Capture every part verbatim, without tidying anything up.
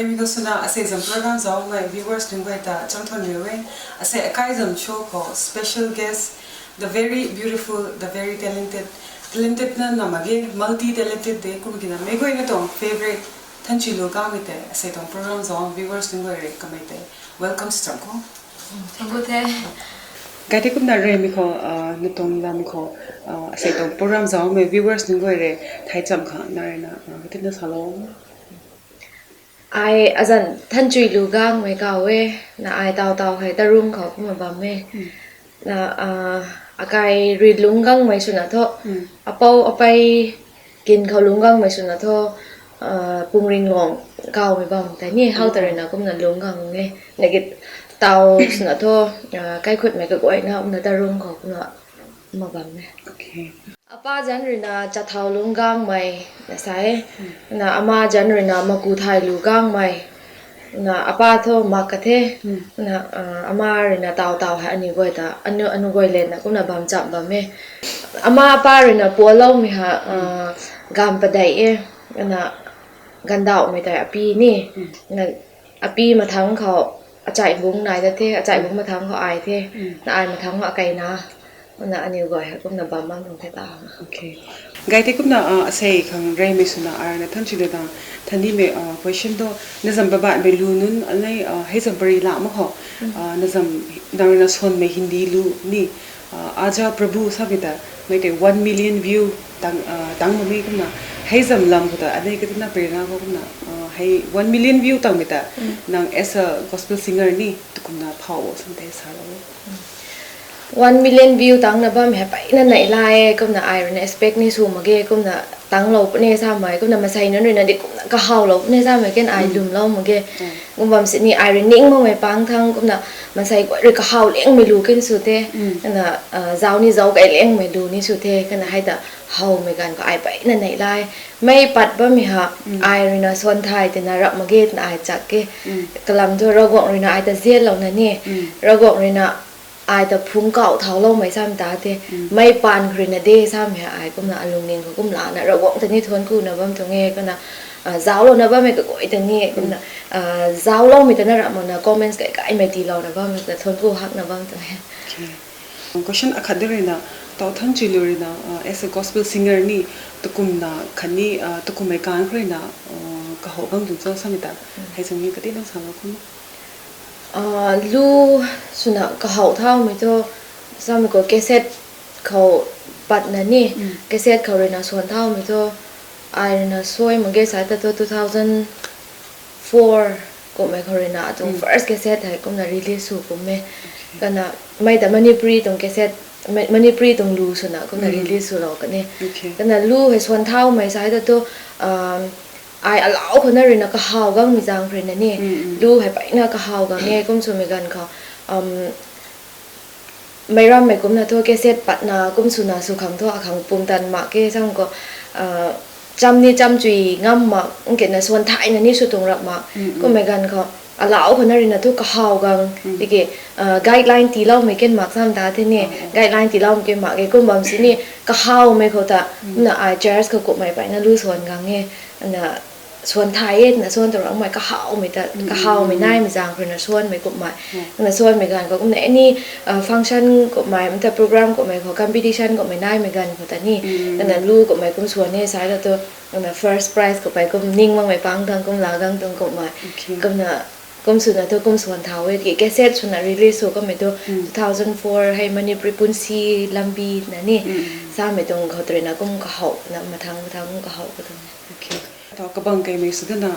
Mei khou swna asei zam program zaumei viewers nunc guay ta cham thon riu e. Asei akai zam show khou special guest, the very beautiful, the very talented, talented na na mak ge, multi talented de kum kina mei guay na tuang favorite Thanchuilu Gangmei tei asei tuang program zam viewers nunc guay rui kamei tei welcome cham khou. Thank you the. Gay the kumna Reymei khou, na tuang lam khou, asei tuang program zaumei viewers nunc guay rui thai cham khang na rui na katina salou. Ai azanc Thanchuilu Gangmei kaw e, na ai taw taw hei Tarung khou kumna bam e. Na akai rui lungc gangmei swna thu, apou apei kin khou lungc gangmei swna thu, Pungringlong kawmei bam tei ni how ta rui na kumna lungc gang e. Na ki taw swna thu, kaikhutmei kaguayna kumna Tarung khou kumna ma bam e. Apa zanc rui na Chathau lungc gangmei na sa e. Na ama zanc rui na Makuthailu Gangmei. Na apa thu mak ka the. Na ama rui na taw taw hei aniu guay ta, aniu guay le na kumna bam cham bam e. Ama apa rui na pualoumei ha, gam padeih e. Na gandauhmei tei api ni. Na api mathangc khou achai bungc nai ta the, achai bungc mathangc khou ai the. Na ai mathangc khou akai na. Na aniu guay hei kumna bam bam tuang the ta. Gay the kumna asei khang Reymei swna ai rui na Thanchuilu Gang thanimei question thu, na zam babaihmei lu nunc anei hei zam pary la mak khou, na zam nang rui na swanmei Hindi lu ni, Aaja Prabhu samei ta mei tei one million view tang, tang bammei kumna, hei zam lam khou ta anei katina pary na khou kumna, hei one million view tangmei ta nang as a gospel singer ni tukumna phau o sam tei salou. One million view tangna bammei hei peyna neihla e, kumna ai rui na expect ni sw mak ge, kumna tanglou puni samei, kumna masei nunc rui na di kumna kahawlou puni samei ken ai lwmlou mak ge. Kum bam sini ai rui ning makmei pang thang kumna masei guay rui kahaw liangmei lu ken sw the, na zauc ni zauc kei liangmei lu ni sw the, kana hei ta hawmei ganv khou ai peyna neihla e. Mei pat bammei ha, ai rui na swan thay tina rap mak ge twna ai chak e. Kalam thu Ravguangc rui na ai ta zianlouna ni, Ravguangc rui na ai ta phungc kauh thauloumei sam ta the. Mei paan khou rui na de samei ha ai kumna alungning khou kumlana Ravguangc ta ni thuanc kuna bam tuang e, kumna zauclouna bammei kaguay ta ni kumna zaucloumei ta na rap makna comments kai kaimei tiilouna bammei ta thuanc ku hakna bam tuang e. Question akhat de rui na, taw Thanchuilu rui na as a gospel singer ni tukumna khatni tukummei kan khou rui na kahaw bam tuang cho samei ta, hei zam ni katina salou khou na. Lu swna kahaw thaumei thu, samei khou cassette khou patna ni, cassette khou rui na swan thaumei thu, ai rui na suai mak ge sa ta thu two thousand four kummei khou rui na atuang first cassette hei kumna release sw kum e. Kana mei ta Manipuri tuang cassette, Manipuri tuang lu swna kumna release swlou kan e. Kana lu hei swan thaumei sa ta thu, ai alau khou na rui na kahaw gangmei zaeng rui na ni, lu hei peyna kahaw gang e kum swmei ganv khou, meic rammei kumna thu cassette patna kum swna sw khang thu akhang pumtan mak ke sam khou, cham ni cham chui ngam mak, nkena swan thayna ni sw tuang rap mak. Kummei ganv khou alau khou na rui na thu kahaw gang, tiki guideline tiiloumei ken mak sam ta the ni, guideline tiiloumei ken mak e kum bam sini kahawmei khou ta, na ai church khou kummei peyna lu swan gang e, na swan thay e, na swan tuang rap mak kahawmei ta, kahawmei naimei zaeng rui na swanmei kummei, na swanmei ganv khou kumna any function kummei, mata program kummei khou competition kummei naimei ganv khou ta ni, na lu kummei kum swan e sa ta thu, na first prize khou pei kum ning makmei pang thang kum la gang tuang kummei, kumna kum swna thu kum swan thau e, tiki cassette swna release sw kummei thu two thousand four hei Manipuri Punsi Lambi na ni, samei tuang khou ta rui na kum kahaw na mathang mathang kum kahaw ka tuang. Taw kabang keimei sw dana,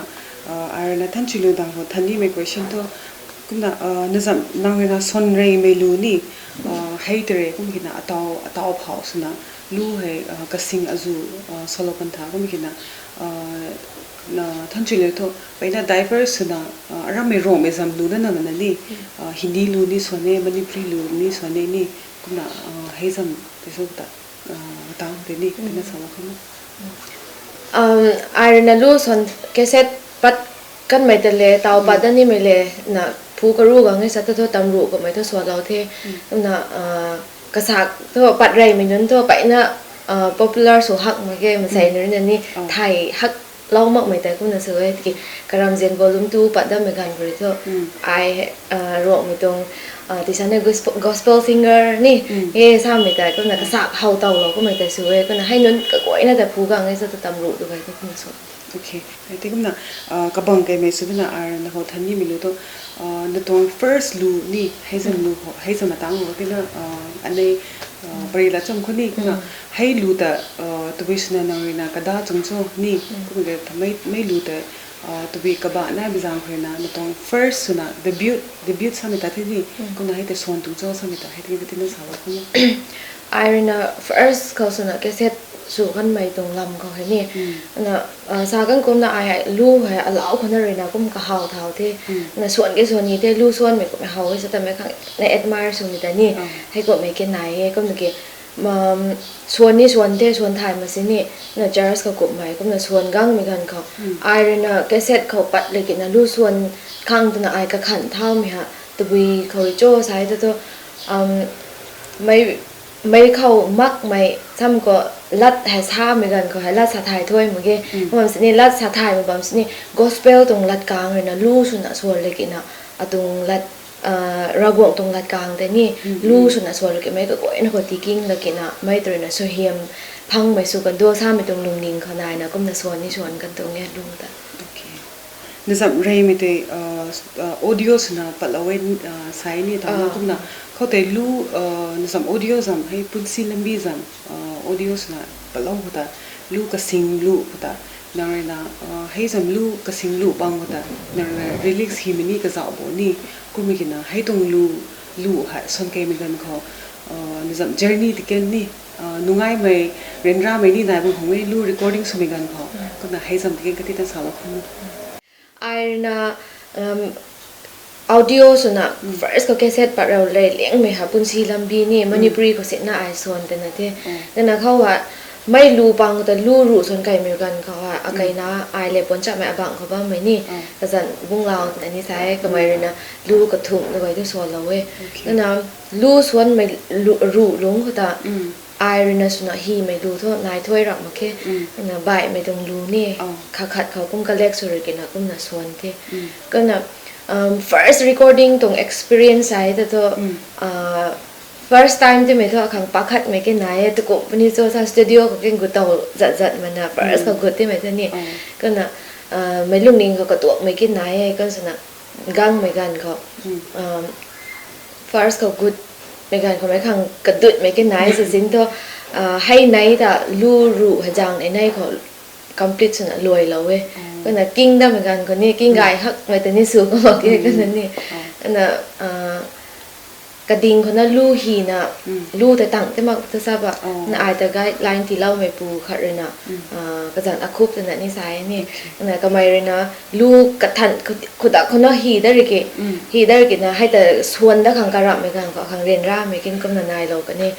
ai rui na Thanchuilu Gang khou thanimei question thu, kumna, na zam nang rui na swan reymei lu ni, hei ta rui kum kina ataw ataw phau swna lu hei kasing azu salou kan tha kum kina, na Thanchuilu thu peyna diverse swna, arammei Ruangmei zam lu na nang na ni, Hindi lu ni swan e, Manipuri lu ni swan e ni, kumna hei zam tei sw ta, tang tei ni tina salou khou na. Ai rui na lu swan cassette pat kanmei ta le, taw pat da nimei le, na phu karu gang e sa ta thu tamruh kummei thu swalou the. Na kasak thu pat reymei nunc thu peyna popular sw hak mak ge, masei nunc na ni thay hak lou makmei tei kumna sw e, tiki karamzian volume two pat dammei ganv khou rui thu, ai, ah, Ruangmei tuang, ah, tisana gospel, gospel singer ni, e samei tei kumna kasak how tawlou kummei tei sw e, kumna hei nunc kaguayna ta phu gang e sa ta tam ruh tu gay thu kumna sw. Okay. Hei tei kumna, ah, kabang kaimei sw dina ar na how than nimei lu tu, ah, na tuang first lu ni, hei zam lu ho, hei zam atang ho tina, ah, anei, ah, pari la cham khou ni, kumna hei lu ta, ah, tabui swna nang rui na kada chung cho ni, kumna thamei, mei lu ta, ah, tabui kaba na bizang khou rui na, na tuang first swna debut, debut samei ta the ni, kumna hei tei swan tuang cho samei ta, hei tei katina sa lo kumna. Ai rui na first khou swna cassette sw kanmei tuang lam khou hei ni. Na, ah, sa kan kumna ai hei lu hei alau khou na rui na kum kahaw thau the. Na swan ke swan ni the, lu swanmei kummei how e sa tamei khang na admire swmei ta ni. Hei kummei ke nai e, kumna ke, um, swan ni swan the, swan thay ma si ni. Na church khou kummei, kumna swan gangmei ganv khou. Ai rui na cassette khou pat le kina lu swan khang twna ai kakhan thaumei ha. Tabui khou rui cho sa e ta thu, um, mei, mei khou makmei sam khou lat hei samei ganv khou hei lat sa thay thuay mak ge. Bam sini lat sa thaymei bam sini gospel tuang lat kang rui na lu swna swan le kina atuang lat, ah, Ravguangc tuang lat kang tei ni lu swna swan le ki mei kaguayna khou tiking la kina mei ta rui na suaihiam phangmei sw kan do samei tuang lungning khou nai na kumna swan ni swan kan tuang e lu ta. Na zam reymei tei, ah, audio swna patlou e, ah, sa e ni ta na kumna. Khoutei lu, ah, na zam audio zam hei Punsi Lambi zam, ah, audio swna patlou khou ta, lu kasing lu khou ta, nang rui na, ah, hei zam lu kasing lu bang khou ta, nang rui na lyrics hymei ni kazauh bo ni, kummei kina hei tuang lu, lu hei swan keimei ganv khou, ah, na zam journey tiken ni, ah, nungaimei, ryanramei ni nai bang khang e lu recording swmei ganv khou, kumna hei zam tiken katina sa lo khang. Ai rui na, um, audio swna first khou cassette pat rau rey liangmei ha Punsi Lambi ni Manipuri khou sina ai swan tena the. Tena khou ha, mei lu pang ta lu ruh swan kaimei ganv khou ha, akai na ai le puan chapmei abang khou bammei ni, kazan bunglau tena ni sa e, kamei rui na lu kathumh na gay tu swanlou e. Tena lu swanmei lu, ruh lungc khou ta, ai rui na swna hymei lu thu nai thuay rak mak khe. Na baihmei tuang lu ni, khat khat khou kum collect sw rui kina kumna swan the. Kumna, um, first recording tuang experience ai ta thu, ah, first time timei thu akhang pakhatmei ki nai e, tukum puni cho sa studio khou kin gut tow zat zat mana first khou gut timei thu ni. Kumna, ah, mei lungning khou katuakmei ki nai e, kum swna gangmei ganv khou, um, first khou gutmei ganv khou mei khang kadutmei ki nai sa sin thu, ah, hei nei ta lu ruh hei zang nei nei khou complete swna luailou e. Kumna king dammei ganv khou ni, king gay hakmei ta ni sw khou mak e, kumna ni. Kumna, ah, kading khou na lu hyna, lu tei tang tei mak ta sa ba, na ai ta guideline tiiloumeipu khat rui na, ah, kazanc akhup twna ni sa e ni. Na kamei rui na lu kathan khou, khou da khou na hy da rui ki, hy da rui ki na hei ta swan da khang karamhmei ganv khou khang ryanramei kin kumna nailou kan e.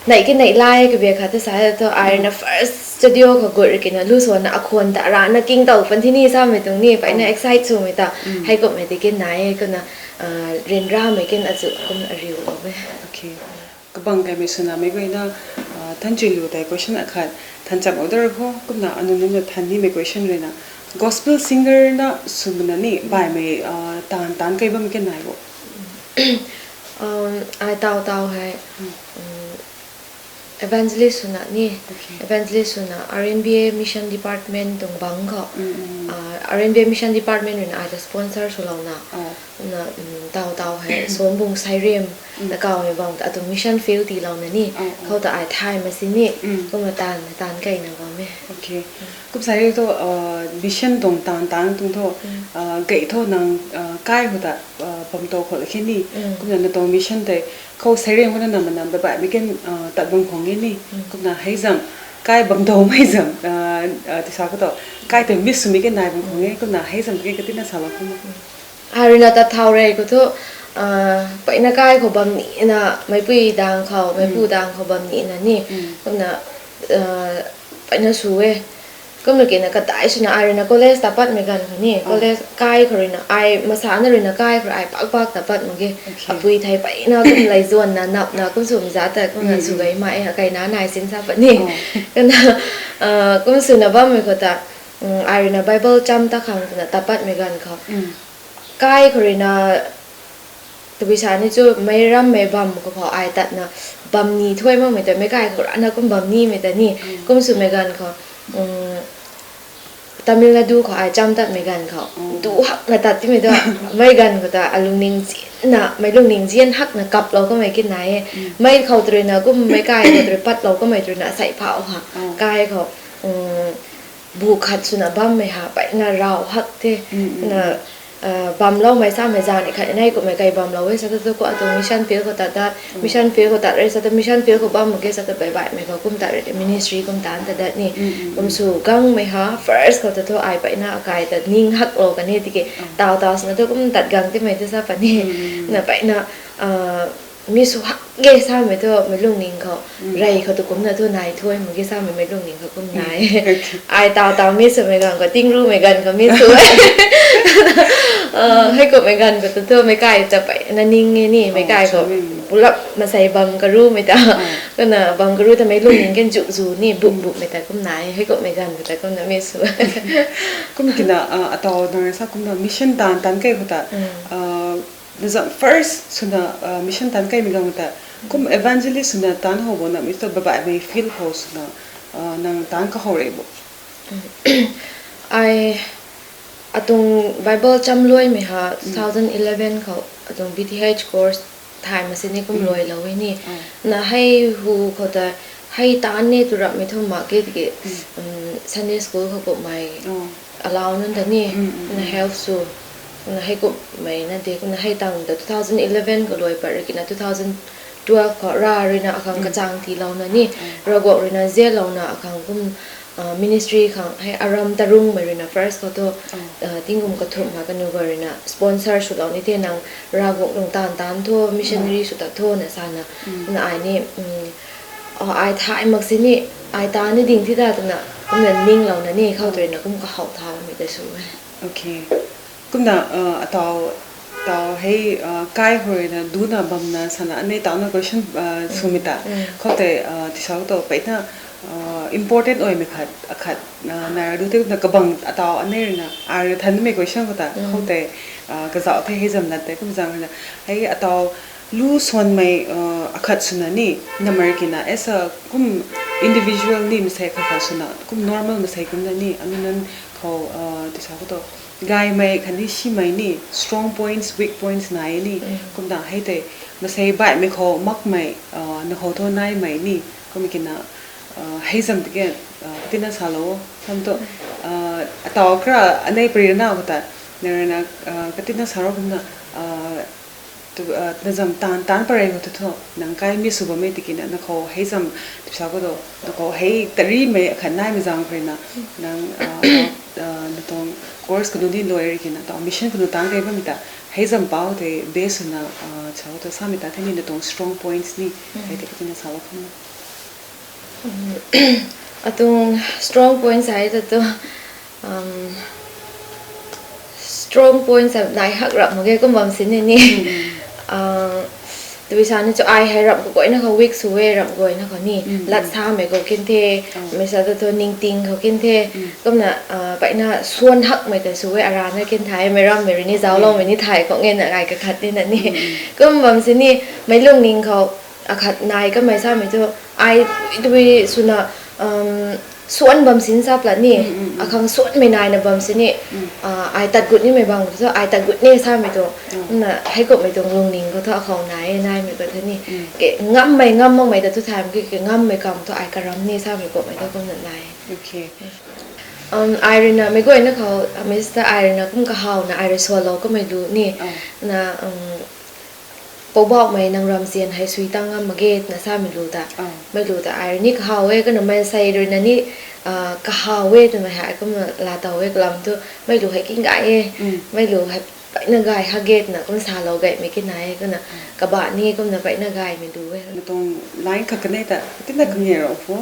Neih ki neih lai kabia khat ta sa thu ai rui na first studio khou gut rui ki na lu swanna akhwan ta rana king tow pan thi ni samei tuang ni, peyna excite swmei ta, hei kummei ti kin nai e, kumna, ah, ryanramei kin azu kumna ariulou e. Kabang kaimei swna mei guayna, ah, than chui lu tei question akhat than cham order khou, kumna anunc nunc na than nimei question rui na, gospel singer na swmei na ni baihmei, ah, taanv taanc kai bammei kin nai bo? Um, ai taw taw hei, um, evangelist swna ni, evangelist swna R N B A mission department tuang bang khou, ah, R N B A mission department rui na ai ta sponsor swlouna, na, um, taw taw hei Sombung Sairem na kawmei bang ta atuang mission field tiilouna ni, khou ta ai thay ma si ni, kumna taanv, taanv kaina bam e. Kum sa e thu, ah, mission tuang taanv taanc tuang thu, ah, gay thu nang, ah, kai khou ta, ah, bam tow khou la khe ni, kumna na tuang mission tei, khou Sairem khou na nam nam baihmei kin, ah, tat bam khang e ni, kumna hei zam, kai bam towmei zam, ah, ah, tisa khou tu, kai tei miss swmei kin nai bam khang e, kumna hei zam kin katina salou khang. Ai rui na tat thau rey khou thu, ah, peyna kai khou bam nina, meipui dang khou, meipu dang khou bam nina ni, kumna, ah, peyna sw e. Kumna kina kadai swna ai rui na college ta patmei ganv khou ni, college kai khou rui na, ai masa na rui na kai khou rui ai pak pak ta pat mak ge. Apui thei peyna kum lei zuanna, napna, kum swmei za ta, kumna sw gay ma e, akai na nai sin sa pat ni. Kumna, ah, kum swna bammei khou ta, Ai ruina Bible cham ta khang twna tat patmei ganv khou, kai khou ruina tabui sa ni chu meic rammei bam khou khou ai tatna bam ni thuai makmei ta meic kai khou rana kum bam nimei ta ni, kum swmei ganv khou, Tamil Nadu khou ai cham tatmei ganv khou, du hakna tat timei tu, mei ganv khou ta alungning zianna, mei lungning zian hakna kaplou kamei ki nai e. Mei khou tw ruina kum meic kai khou tw rui patlou kamei tw ruina sei phau ha. Kai khou, bu khat swna bammei ha, peyna rav hak the. Na, bamloumei samei zan ni khat nei kummei kai bamlou e sa ta tu khou atuang mission field khou tat ta, mission field khou tat re sa ta mission field khou bam mak ge sa ta baibaihmei khou kum tat re ministry kum taanc ta dat ni. Kum sw gangmei ha, first khou ta thu ai peyna akai ta ning haklou kan e tiki, taw taw swna thu kum tat gang timei tu sa puni. Na peyna, mi sw hak ge samei thu mei lungning khou, rey khou tu kumna thu nai thuai mak ge samei mei lungning khou kum nai. Ai taw taw mi swmei ganv khou, tingrumei ganv khou mi sw e. Hei kummei ganv khou tu thu meic kai chapeyna ning e ni, meic kai khou pulap masei bam karumei ta. Kumna bam karu ta mei lungning kan zu zu ni, buk bukmei ta kum nai, hei kummei ganv khou ta kumna mi sw. Kum kina, ataw nang sa kumna mission taanv taanc kei khou ta, na zam first swna mission taanc keimei ganv ta, kum evangelist swna taanc how bo na mi tu baibaihmei field khou swna, nang taanc kahow re bo? Ai, atuang Bible cham luaimei ha two thousand eleven khou atuang B Th course thay mak sini kum luailou e ni. Na hei hu khou ta, hei taanc ni tu rapmei thu mak ge tiki, Sunday school khou kummei allow nunc ta ni, na help sw, na hei kummei na de, kumna hei tang ta two thousand eleven khou luai pat rui kina two thousand twelve khou Rav ruina akhang kachang tiilouna ni, Ravguangc ruina zianlouna akhang kum, ministry khang hei aram tarungmei ruina first khou thu, tingkum kathumh ha kanu guay ruina sponsor swlou ni the nang Ravguangc lung taanv taanc tho, missionary sw ta tho na sana, na ai ni, ai thay mak sini, ai taanc ni ding thi ta twna, kumna ninglouna ni khou tw ruina kum kahow thaumei ta sw e. Kumna, ataw, taw hei, kai khou ruina duna bamna sana anei tawna question swmei ta. Khoutei, tisau tu peyna important oimei khat akhat, nai ra du the kumna kabang ataw anei ruina ai ruina thanmei question khou ta khoutei, kazauh the hei zam lat tei kum zaeng ruina, hei ataw lu swanmei, akhat swna ni, namei kina as a kum individual ni masei khat khat swna kum normal masei kumna ni anu nunc khou, tisau khou tu gaymei khatni simei ni strong points, weak points nai ni, kumna hei tei masei baihmei khou makmei, na khou thu naimei ni, kum kina, hei zam tiki, katina salou, sam tu, ataw kra anei pari na khou ta, nang ruina, katina sa ro kumna, na zam taanc taanc parei khou tu thu nang kai mi sw bammei tikina na khou hei zam, tisau khou tu, na khou hei tarimei akhat naimei zaeng khou ruina, nang, na tuang course kanu ni luai rui kina taw mission kanu taanc kei bammei ta, hei zam pau tei base swna, tisau khou tu samei ta the ni na tuang strong points ni, hei tei katina salou khang. Atuang strong points hei ta tu, strong points nai hak rap mak ge kum bam sini ni. Tabui sa ni chu ai hei ramh kaguayna khou weak sw e, ramh guayna khou ni lat samei khou kin the, mei sa ta thu ningting khou kin the, kumna, peyna swan hakmei ta sw e, arana kin thay, mei rammei rui ni zaucloumei ni thay khou nge na ai kakhat ni na ni. Kum bam sini, meic lungning khou akhat nai kamei samei thu, ai tabui swna, swan bam sin sa plat ni, akhang swanmei naina bam sini, ai tat gut nimei bang thu, ai tat gut ni samei tuang, na hei kummei tuang lungning khou thu akhou nai e, naimei khou thu ni. Ke ngammei ngam makmei ta thu thay mak ki, ke ngammei kam thu ai karam ni samei kummei thu kumna nai. Ai ruina meic guayna khou, mei sa ta ai ruina kum kahawna ai rui swalou kamei lu ni, na, Poubauhmei nang ramzian hei sui tang ngam mak ge twna samei lu ta. Mei lu ta ai rui ni kahaw e, kumna maansei ruina ni, kahaw e twmei hei kumna laatow e kalam thu, mei lu hei king gay e. Mei lu hei peyna gay hak ge twna kum salou gaymei ki nai e, kumna kabah ni kumna peyna gaymei lu e. Mei tuang line khat kanei ta, tina kangei rau pho.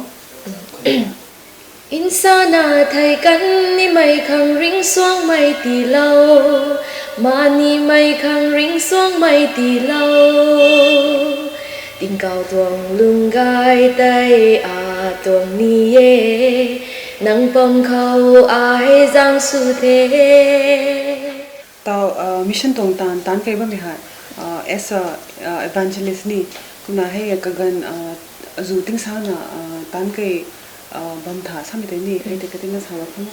Nsana thei kan nimei khang ringcsuangmei tiilou, manimei khang ringcsuangmei tiilou. Tingkauh tuang lungc gay tei atuang ni e, Nang pam khou ai zang sw the. Tau, uh, mission tuang taanv, taanc kei bammei hei, uh, as a, uh, evangelist ni, kumna hei kaganv, uh, azu ting sana, uh, taanc kei, uh, bam tha samei tei ni, hei tei katina salou khang.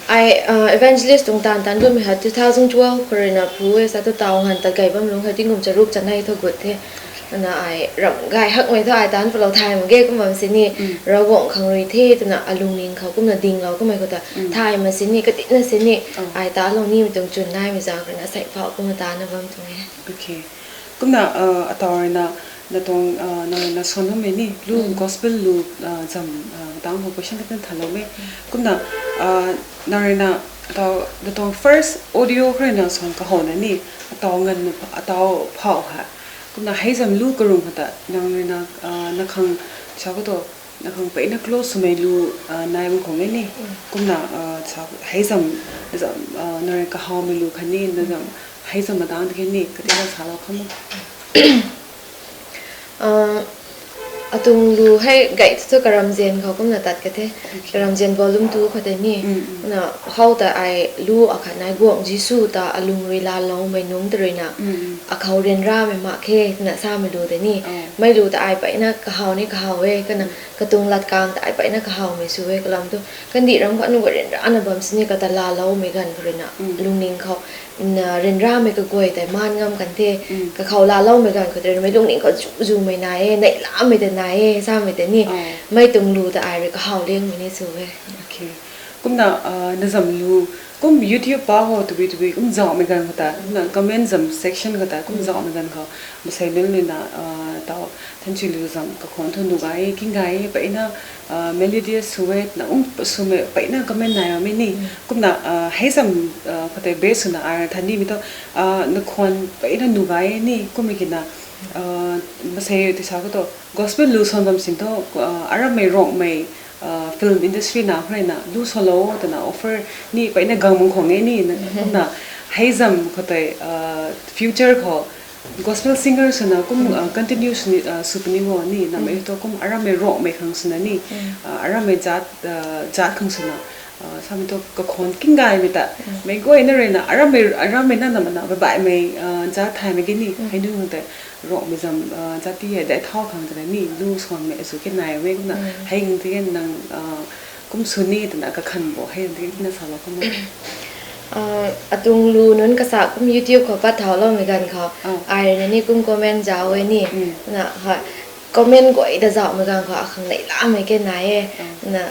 Ai, uh, evangelist tuang taanv, taanc bammei hei two thousand twelve khou ruina phu e sa tu tau nganv ta gay bam lung hei tingkum charuk chanei thu gut the. Ana ai ram gay hakmei thu ai taanc palou thay mak ge kum bam sini, Ravguangc khang rui the twna alungning khou kumna dinglou kummei khou ta thay mak sini, katina sini, ai talou nimei tuang chwn naimei zang ruina sei phau kumna tana bam tuang e. Okay. Kumna, uh, atau ruina, na tuang, uh, na, na suan bammei ni, lu gospel lu, uh, zam, uh, tang khou question katan thalou me. Kumna, uh, na ruina, atau, na tuang first audio khou ruina suan kahouna ni, atau nganv, atau phau ha. Kumna hei zam lu karung khou ta, nang ruina, uh, na khang, sa khou tu, na khang peyna close swmei lu, uh, nai bam khou nge ni. Kumna, uh, sa, hei zam, zam, uh, na rui kahawmei lu khatni, na zam, hei zam matang tiki ni, katina salou khang. Uh, atuang lu hei gay thu karamzian khou kumna tat ka the. Karamzian volume two khou tei ni. Kumna how ta ai lu akhat nai guang Jisu ta alung rui laaloumei nungc ta ruina. Akhou ryanramei mak khe twna samei lu tei ni. Mei lu ta ai peyna kahaw ni kahaw e, kana katuang latkang ta ai peyna kahawmei sw e, kalam thu. Kandih ram khou nunc guay ryanrana bam sini kata laaloumei ganv khou ruina. Lungning khou, na, ryanramei kaguay tei maan ngam kan the. Kakhou laaloumei ganv khou tei ruina mei lungning khou zu, zumei nai e, neihlamei tei nai e, samei tei ni. Mei tuang lu ta ai rui kahaw liangmei ni sw e. Okay. Kumna, uh, na zam lu, kum YouTube pa ho tabui tabui, kum zauhmei ganv khou ta, kumna comment zam section khou ta, kum zauhmei ganv khou, masei nunc ruina, uh, tau, thanchi lu zam kakhwan thu nu gay, king gay, peyna, uh, melodious sw e, na um swmei, peyna comment nai bammei ni, kumna, uh, hei zam, uh, khou tei base swna ai than nimei thu, uh, na khwan peyna nu gay ni, kummei kina, uh, masei tisa khou tu, gospel lu suan bam sin thu, uh, arammei Ruangmei, uh, film industry na khou ruina, lu suanlou twna offer ni peyna gang bam khwan nge ni, na, kumna, hei zam khou tei, uh, future khou, gospel singer swna kum, uh, continue sw ni, uh, sw puni bo ni, namei thu kum arammei Ruangmei khang swna ni, uh, arammei jat, uh, jat khang swna, uh, samei thu kakhwan king gaymei ta, mei guayna ruina, arammei, arammei na namana, baihmei, uh, jat thaymei ge ni, hei nunc khang tei, Ruangmei zam, uh, jat ti hei dai thau khang twna ni, lu suanmei azu ke nai mei kumna, hei khang tiki nang, uh, kum sw ni twna kakhan bo, hei khang tiki na salou khang. Uh, atuang lu nunc kasa kum YouTube khou pat thauloumei ganv khou, ai ruina ni kum comment zauh e ni, na, comment guay ta zauhmei ganv khou akhang neihlamei ke nai e, na,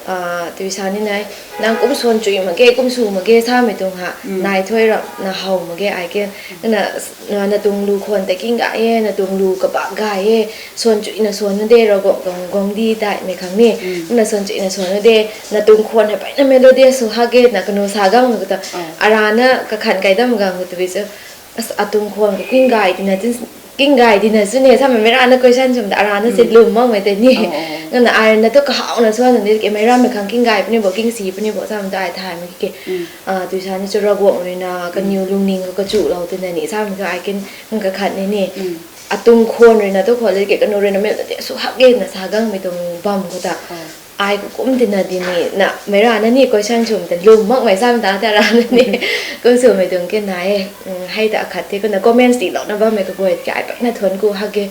uh, tui sa ni nai, nang kum suan chui mak ge, kum sw mak ge, samei tuang ha, nai thuy ram, na how mak ge, ai ke, na, na, na tuang lu khwan tei king gay e, na tuang lu kabak gay e, suan chuina suan nu de, Ravguangc tuang guangcdic daihmei khang ni, na suan chuina suan nu de, na tuang khwan hei peyna melodious sw hak ge, na kanu sa gangmei khou ta, arana kakhan kai dam gang khou tabui chu, as, atuang khwan khou king gay tina, king gay tina chu ni, samei mei rana question swm ta, arana si lum makmei tei ni. Nana ai na tu kahawna suan ni, ke mei rammei khang king gay puni bo, king si puni bo, samei tu ai thaymei ke. Ah, tui sa ni chu Ravguangc ruina, kaniw lungning khou kachuhlou tina ni, samei tu ai kin, kakhat ni ni. Atuang khwan ruina tu khou le ke kanu ruina mei ta te sw hak ge na sa gangmei tuang bam khou ta. Ai khou kum tina di ni, na, mei rana ni question swm ta lum makmei samei ta, ta rana ni. Kum swmei tuang ke nai e, hei ta akhat the, kumna comments tiilouna bammei kaguay, ke ai peyna thuanc ku hak ge.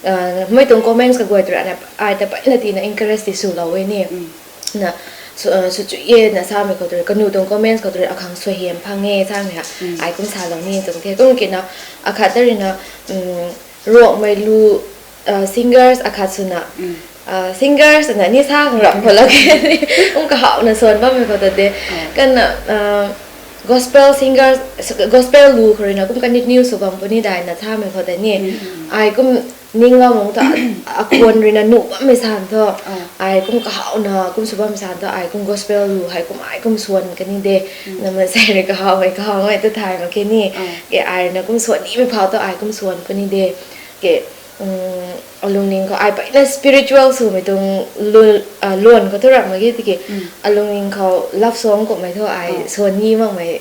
Ah, mei tuang comments kaguay tu rana, ai ta peyna tina encourage ti swlou e ni. Na, sw, uh, sw chu e na samei khou tu, kanu tuang comments khou tu, akhang suaihiam phang e samei ha. Ai kum salou ni tuang the. Kum kina, akhat ta ruina, Ruangmei lu, uh, singers akhat swna, uh, singers swna ni sa khang rap khou lak e. Kum kahawna suan bammei khou ta de. Kana, uh, gospel singers, gospel lu khou ruina kum continue sw bam puni dai na samei khou ta ni. Ai kum ninglou mung thu, akhwan ruina nuh bammei san thu. Ai kum kahawna, kum sw bammei san thu, ai kum gospel lu hei kum ai kum suan kani de. Na maansei rui kahawmei, kahawmei tu thay mak ke ni. Ke ai ruina kum suan nimei phau thu, ai kum suan kani de. Ke, alungning khou ai peyna spiritual swmei tuang lu-, ah, luan khou thu rap mak ge tiki. Alungning khou love song kummei thu ai suan ni makmei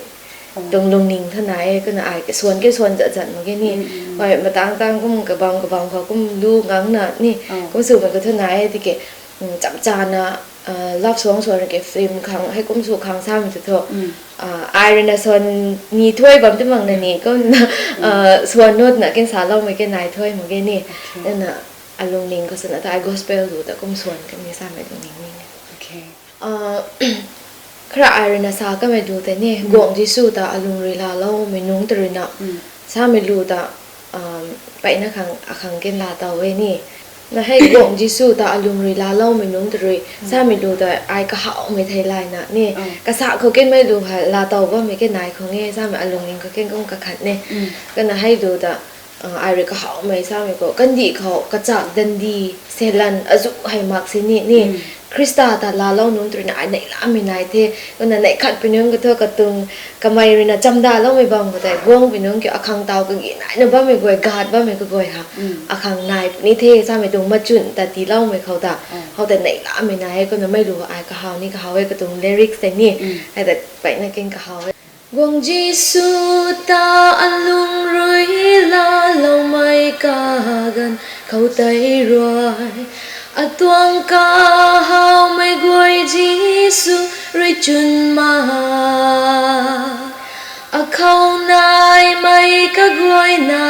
tuang lungning thu nai e, kumna ai suan ke suan zat zat mak ge ni. Hoi, matang tang kum kabam kabam khou kum lu ngangna ni, kum swmei khou thu nai e tiki. Chamchana love song swan ke film khang hei kum sw khang samei tu thu, ai rui na swan ni thuai bam tu mak na ni kumna swan nut na ken saloumei ke nai thuai mak ge ni. Nana alungning khou swna ta ai gospel lu ta kum swan kani samei lungning ni. Khara ai rui na sa kamei lu tei ni, Guangc Jisu ta alung rui laaloumei nungc ta rui na samei lu ta, mpeyna khang akhang ken laa tow e ni. Na hei Guangc Jisu ta alung rui laaloumei nungc ta rui samei lu ta ai kahawmei thei layna ni, kasa khou kenmei lu hei laa tow bammei ke nai khang e samei alungning khou ken kum kakhat ni. Kana hei lu ta ai rui kahawmei samei khou kandih khou kachak dandi, selan azu hei mak sini ni, Khrista ta laalou nungc ta rui na ai neihlamei nai the. Kumna neih khat pui nungc khou thu katuang kamei rui na chamdaloumei bam khou tei guangpui nungc kiu akhang taw kagi naina bammei guay, ghat bammei kaguay ha akhang nai puni the samei tuang machun ta tiiloumei khou ta, how tei neihlamei nai e. Kumna mei lu ai kahaw ni kahaw e, katuang lyrics tei ni hei ta mpeyna ken kahaw e. Guangc Jisu ta alung rui laaloumei kaganv khou tei rui, atuang kahawmei guay Jisu rui chwn ma, akhou naimei kaguayna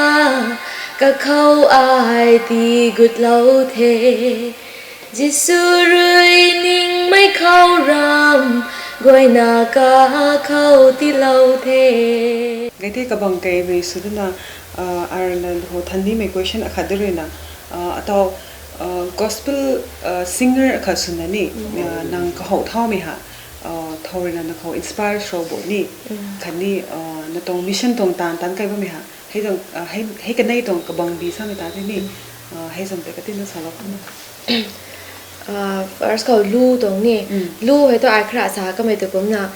kakhou ai tii gutlou the. Jisu rui ningmei khou ram guayna kakhou tiilou the. Ngai the kabang keimei sw duna, arna lou than nimei question akhat de rui na, atau gospel singer akhat swna ni, nang kahow thaumei ha, thow rui na nang khou inspire sw bo ni, khatni na tuang mission tuang taanv taanc kai bammei ha, hei kanei tuang kabang bi samei ta the ni, hei zam tei katina salou khou na. First khou lu tuang ni, lu hei thu ai khara sa kamei tu kumna,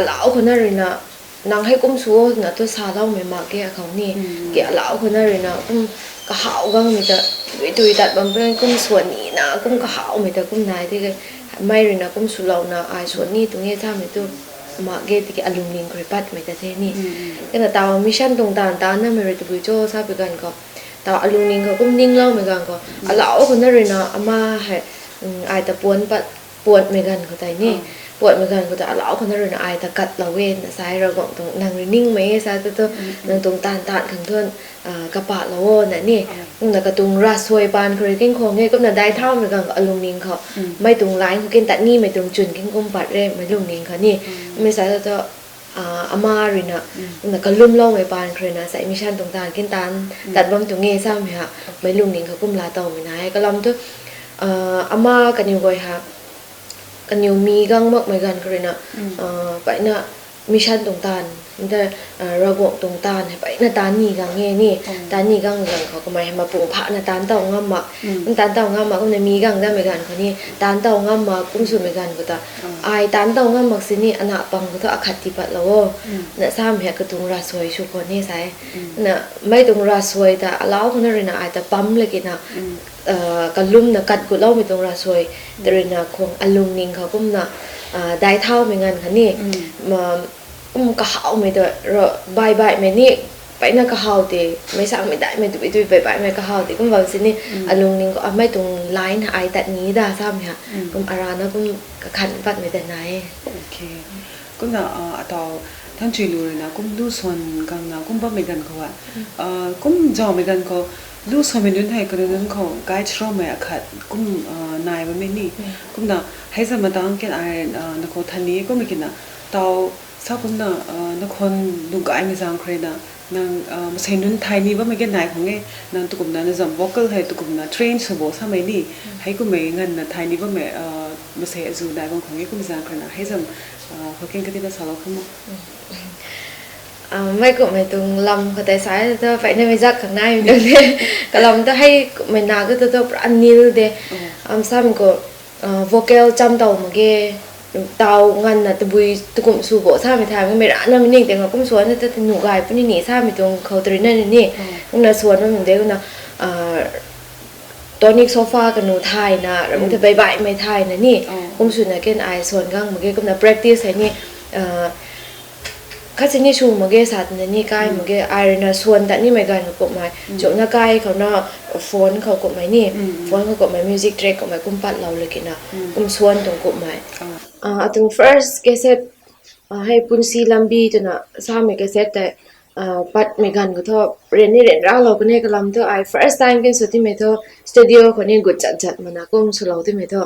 alau khou na rui na, nang hei kum sw o twna thu saloumei mak ke akhou ni, ke alau khou na rui na kum kahaw gangmei ta, tui tui tat bam pe kum swan nina kum kahawmei ta kum nai the ke, mei rui na kum swlouna ai swan ni tuang e samei tu mak ge tiki alungning khou rui patmei ta the ni. Kana taw mission tuang taanv taanc namei rui tabui cho sa pi ganv khou, taw alungning khou kum ningloumei ganv khou, alau khou na rui na ama hei ai ta puan pat, puanmei ganv khou tei ni, puanmei ganv khou ta alau khou na rui na ai ta katlou e na sa e, Ravguangc tuang nang rui ningmei e sa tu thu, nang tuang taanv taanc khang thu kapahlou o na ni. Kumna katuang ravsuai paan khou rui ken khang e, kumna daic thaumei ganv khou alungning khou, mei tuang line khou ken tat nimei tuang chwn ken kum pat re mei lungning khou ni. Mei sa tu thu, ama rui na, kumna kalumloumei paan khou rui na sa mission tuang taanv ken taanc tat bam tuang e samei ha, mei lungning khou kum laa towmei nai e. Kalam thu, ama kaniw guay ha, kaniw mi gang makmei ganv khou rui na, mpeyna mission tuang taanv, nta, Ravguangc tuang taanv hei mpeyna taanc ni gang e ni, taanc ni gang ganv khou kamei hei mapung phana taanc tow ngam mak, kum taanc tow ngam mak, kumna mi gang damei ganv khou ni taanc tow ngam mak, kum swmei ganv khou ta, ai taanc tow ngam mak sini ana pang khou thu akhat tii patlou o, na samei hei katuang ravsuai sw khou ni sa e. Na mei tuang ravsuai ta alau khou na rui na ai ta pam laki na, kalumna kat gutloumei tuang ravsuai ta rui na khang alungning khou kumna, daic thaumei ganv khou ni, kum kahawmei ta, bai baihmei ni, mpeyna kahaw te, mei sangmei daihmei tui tui bai baihmei kahaw te kum bam sini, alungning khou amei tuang line hei ai tat ni da samei ha, kum arana kum kakhan patmei ta nai e. Kumna, atau, thanchuilu rui na kum lu swan gangna kum bammei ganv khou a, kum zauhmei ganv khou, lu swanmei nunc hei kaniw nunc khou guide roumei akhat kum nai bammei ni. Kumna hei zam matang ken ai na khou than ni kummei kina, tau, sa kumna, na khou lungh gaymei zaeng khou rui na, nang masei nunc thay ni bammei ken nai khang e, nang tukumna na zam vocal hei tukumna train sw bo samei ni, hei kummei nganvna thay ni bammei masei azu nai bam khang e, kum zaeng khou rui na hei zam khou ken katina salou khou mo. Mei kummei tuang lam khou tei sa e thu, mpeyna mei zak khang naimei tuang de. Kalam thu hei kummei na ka thu thu pura nil de. Am samei khou vocal cham tow mak ge, taw nganvna tabui tukum sw bo samei thay, mei rana mei ning tei nga kum swanna ta nuh gay puni ni samei tuang khou ta rui na ni, kumna swan bam de kumna, tonic solfa kanu thayna, ramei ta bai baihmei thayna ni, kum swna ken ai swan gang mak ge, kumna practice hei ni, Khat sini sw mak ge sa twna ni kai mak ge, ai rui na suan tat nimei ganv khou kummei. Chuna kai khou na phone khou kummei ni, phone khou kummei music track kummei kum pat lou laki na, kum suan tuang kummei. Ah, atuang first cassette, ah, hei Punsi Lambi twna samei cassette tei, ah, patmei ganv khou thu, rin ni rin ra lou kane kalam thu, ai first time kin sw timei thu, studio khou ni gut chat chat mana kum swlou timei thu.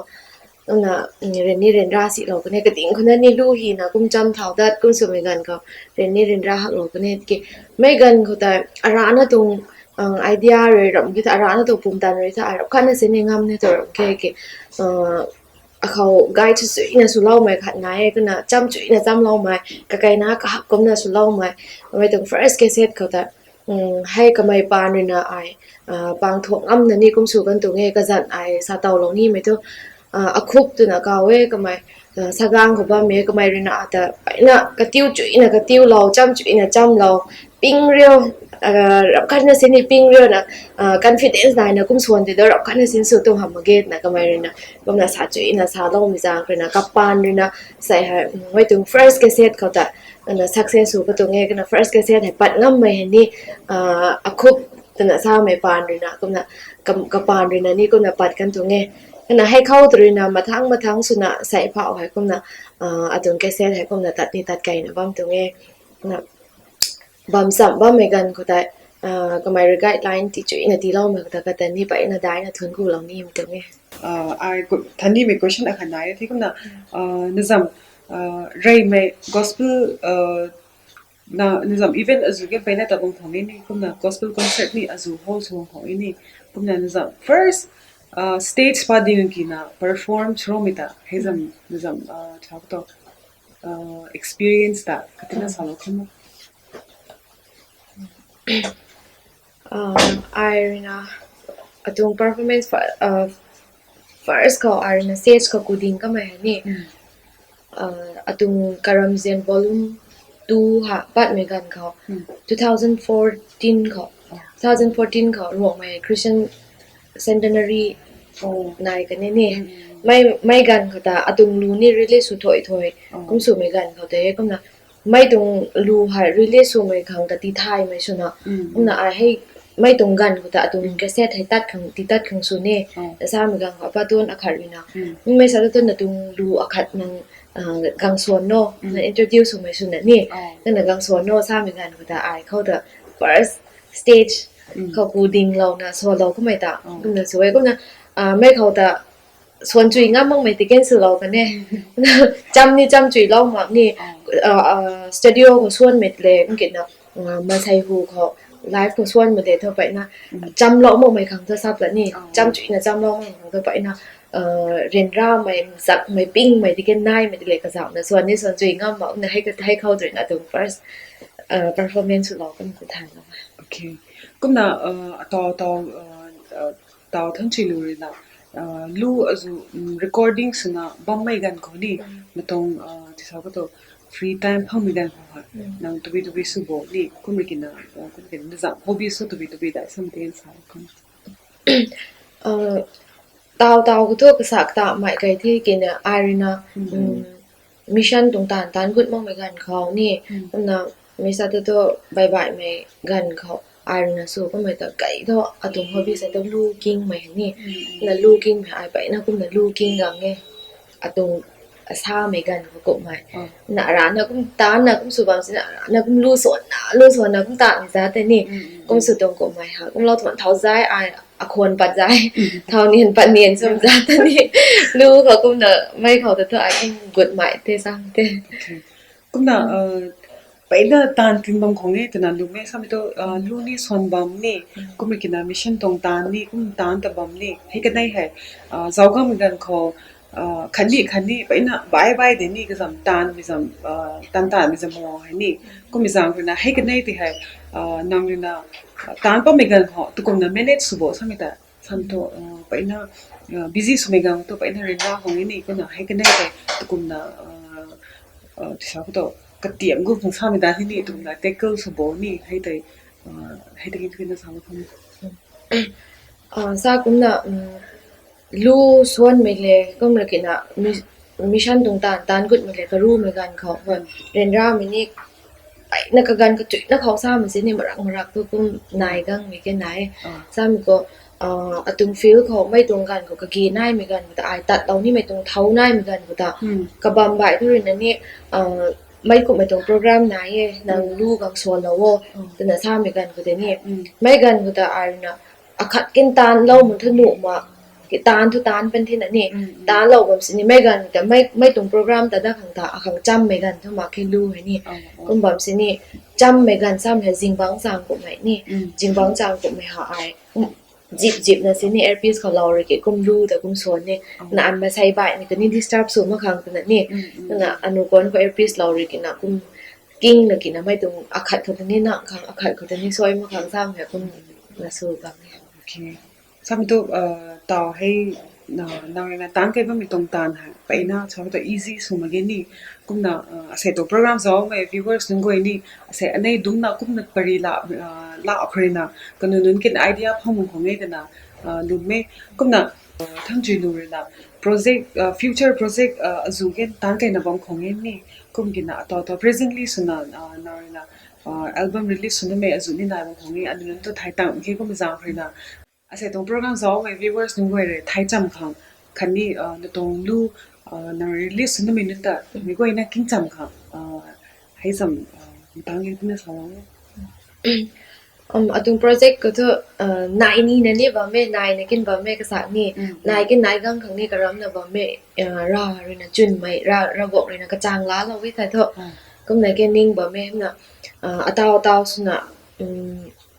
Kumna, mm, rin ni rin ra si lou kane, kating khou na ni lu hi na kum cham thau dat, kum swmei ganv khou, rin ni rin ra hak lou kane, ki, mei ganv khou ta, arana tuang, ah, idea rui ram ki ta, arana tuang pumtan rui ta, ai rap khatna sini ngam ni tu ram ke, ki, ah, akhou guide chuina swloumei khat nai e, kumna cham chuina chamloumei, kakai na kahak kumna swloumei, mei tuang first cassette khou ta, mm, hei kamei paan rui na ai, ah, pang thuak ngamna ni kum sw kan tuang e, kazanc ai sa tawlou nimei thu, ah, Akhup twna kaw e kamei, ah, Sagang khou bammei kamei rui na ata, peyna katiu chuina katiulou, cham chuina chamlou, ping riu, ah, rap khatna sini ping riu na, ah, confidence naina kum suan ti do, rap khatna sini sw tuang hamh mak ge twna kamei rui na, kumna sa chuina saloumei zaeng rui na, kapaan rui na, sei hei, mm, mei tuang first cassette khou ta, kumna success sw ka tuang e, kumna first cassette hei pat ngammei hei ni, ah, Akhup twna samei paan rui na, kumna, kam-, kapaan rui na ni kumna pat kan tuang e. Kumna hei khou tu rui na mathang mathang swna sei phau hei kumna, ah, atuang cassette hei kumna tat ni tat keyna bam tuang e. Kumna bam cham bammei ganv khou tei, ah, kamei rui guideline ti chuina tiiloumei khou ta kata ni peyna daina thuanc kulou nimei tuang e. Ah, ai ku-, thanimei question akhat nai e, thei kumna, ah, nazam, ah, reymei gospel, ah, na, nazam event azu ke peyna ta bang khou ni, ni kumna gospel concert ni azu hall sw khou ni, kumna nazam first, ah, stage pa ding ki na perform swmei ta, hei zam, nazam, ah, thau to, ah, experience ta katina salou kham. Ah, ai rui na atuang performance fir-, ah, first khou ai rui na stage khou kuding kamei hei ni. Ah, atuang Karamzian volume two ha patmei ganv khou, two thousand fourteen khou, two thousand fourteen khou Ruangmei Christian Centenary nai kani ni. Mei, mei ganv khou ta atuang lu ni release sw thoi thoi, kum swmei ganv khou tei kumna mei tuang lu hei release swmei khang ta tithaymei swna, kumna ai hei mei tuang ganv khou ta atuang cassette hei tat khang, ti tat khang sw ni, samei ganv khou apa tuan akhat rui na, mei sa tu na tuang lu akhat nang, ah, gang suan no, na introduce swmei swna ni, nana gang suan no samei ganv khou ta ai khou ta first stage khou kudinglouna swlou kamei ta, kumna sw e, kumna, ah, mei khou ta suan chui ngam makmei ti kan swlou kan e. Cham ni cham chuilou mak ni, ah, ah, studio khou suanmei le, kum kina, ah, masei hu khou, live khou suanmei le thu peyna, chamlou makmei khang thu sap la ni, cham chuina chamlou makmei khang thu peyna, ah, ryanramei, zakmei, pingmei ti kan naimei ti le kazauhna suan ni suan chui ngam mak na hei ka, hei khou tu rui na tuang first, ah, performance swlou kan ku than lou. Okay. Kumna, ah, atau, atau, ah, ah, tau than chui lu rui na, ah, lu azu, mm, recording swna bammei ganv khou ni, matuang, ah, ti sa khou tu free time phangmei ganv khou ha, nang tabui tabui sw bo ni, kum rui kina, ah, kum kina nazam hobby sw tabui tabui dai sam ten sa kum. Ah, tau tau khou thu kasak ta mei kai the kina ai rui na, mm, mission tuang taanv taanc gut makmei ganv khou ni, kumna mei sa tu tu bai baihmei ganv khou ai rui na sw kamei ta kai thu atuang hobby sa tu lu kingmei ni, na lu kingmei ai peyna kumna lu king gang e, atuang asamei ganv khou kummei. Na arana kum taanc na kum sw bam sina arana kum lu suan na, lu suan na kum taanmei za tei ni, kum sw tuang kummei ha, kumlou tuan thau zai ai, akhwan pat zai, thau nian pat nian sw za tei ni, lu khou kumna mei khou ta thu ai kum gutmei the sang the. Kumna, ah, peyna taanv tin bam khou nge twna lumei samei tu, ah, lu ni suan bam ni, kum rui kina mission tuang taanv ni, kum taanc ta bam ni, hei kanei hei, ah, zauc ganmei ganv khou, ah, khatni khatni peyna bai bai de ni kazam taanvmei zam, ah, taanv taanvmei zam ro hei ni, kummei zaeng rui na hei kanei ti hei, ah, nang rui na, ah, taanc pammei ganv khou tukumna manage sw bo samei ta, sam tu, ah, peyna, ah, busy swmei ganv tu peyna ryanra khang ni kumna hei kanei tei tukumna, ah, ah, ti sa khou tu katiam gu khang samei ta hei ni tukumna tackle sw bo ni hei tei, ah, hei tei kin kin na sa khang. Ah, sa kumna, mm, lu suanmei le, kum rui kina mi-, mission tuang taanv taanc gutmei le karumei ganv khou, hoi, ryanramei ni Ai na kaganv katuina khou samei sini marak marak tu kum nai gangmei ke nai. Samei khou, atuang field khou mei tuang ganv khou kagi naimei ganv khou ta ai tatlou nimei tuang thou naimei ganv khou ta kabam baih thu ruina ni, mei kumhmei tuang program nai e, nang lu gang suanlou o, twna samei ganv khou tei ni, mei ganv khou ta ai ruina akhat kin taanlou mun thu nuh ma, ki taan thu taan pan thina ni, taanlou bam sini mei ganv ta mei tuang program ta da khang ta akhang chammei ganv thu mak khe lu hei ni. Kum bam sini chammei ganv samei hei zingbangc chang kumhmei ni, zingbangc chang kumhmei ha ai zip zipna sini earpiece khou lou rui ki kum lu ta kum suan ni, na an masei baihmei ta ni disturb sw mak khang twna ni, na anu kuan khou earpiece lou rui ki na kum kingna ki na mei tuang akhat khou ta ni nang khang, akhat khou ta ni soi mak khang samei kum na sw gang e. Samei tu, taw hei, nang ruina taanc kei bammei tuang taanv hei mpeyna sa ta easy sw mak ge ni. Kumna asei tuang program zaumei viewers nunc guay ni asei anei dungcna kumna pary la, la khou ruina kanu nunc kin idea phang khang e twna lwm e. Kumna Thangchuilu ruina project, future project azuh gen taanc keina bam khang e ni. Kum kina ataw taw presently swna nang ruina album release sw namei azuh ni nai bam khang e, anu nunc tu thay tang khe kum zaeng ruina asei tuang program zaumei viewers nunc guay rui thay cham khang khatni na tuang lu nang release sw namei nunc ta mei guayna king cham khang hei cham tang li tina salou e. Atuang project khou thu nai nina ni bam e, naina kin bam e, kasak ni nai kin nai gang khang ni karamna bam e, ra ruina chwnmei, ra Ravguangc ruina kachang laalou e thei thu, kumna ke ning bam e na, ataw ataw swna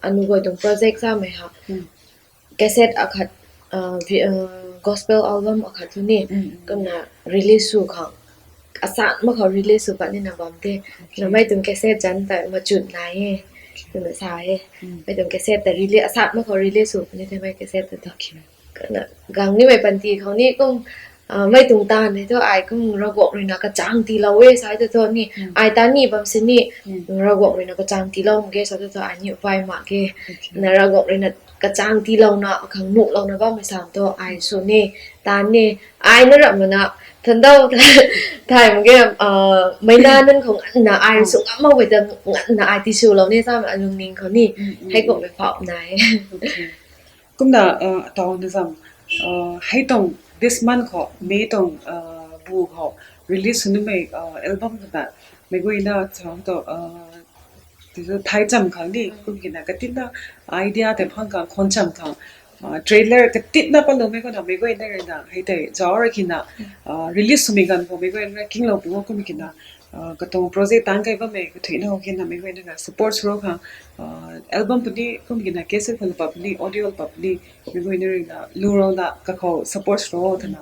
anu guay tuang project samei ha cassette akhat, gospel album akhat thu ni, kumna release sw khang, asan mak khou release sw pat nina bam the. Namei tuang cassette zanc ta machun nai e, kumna sa e. Mei tuang cassette ta release, asan mak khou release sw pat ni the mei cassette ta. Kumna gang nimei panty khou ni kum mei tuang taanv hei thu ai kum Ravguangc ruina kachang tiilou e sa tu thu ni, ai taanv ni bam sini Ravguangc ruina kachang tiilou mak ge sa tu thu ai ni upai mak ge. Na Ravguangc ruina kachang tiilouna akhang nuhlouna bammei sam thu ai sw ni, taanv ni, ai na ramh mana, thandau thay mak ge, meic na nunc khou nganvna ai sw ngam mak guay ta nganvna ai tiswlou ni samei alungning khou ni, hei kumhmei phauh nai e. Kumna ataw na zam, hei tuang this month khou May tuang bu khou release sw namei album khou ta mei guayna cha tu thay cham khang ni, kum kina katinna idea tei phang khang khwan cham khang, trailer katinna patloumei khou na mei guayna ruina hei tei zauc ra kina release swmei ganv khou mei guayna kinglou pu kum kina katuang project taanc kei bammei kathuicna khou kina mei guayna ka support sw rou khang, album puni kum kina cassette khou pat puni, audio pat puni, mei guayna ruina lu rouna kakhou support sw rou twna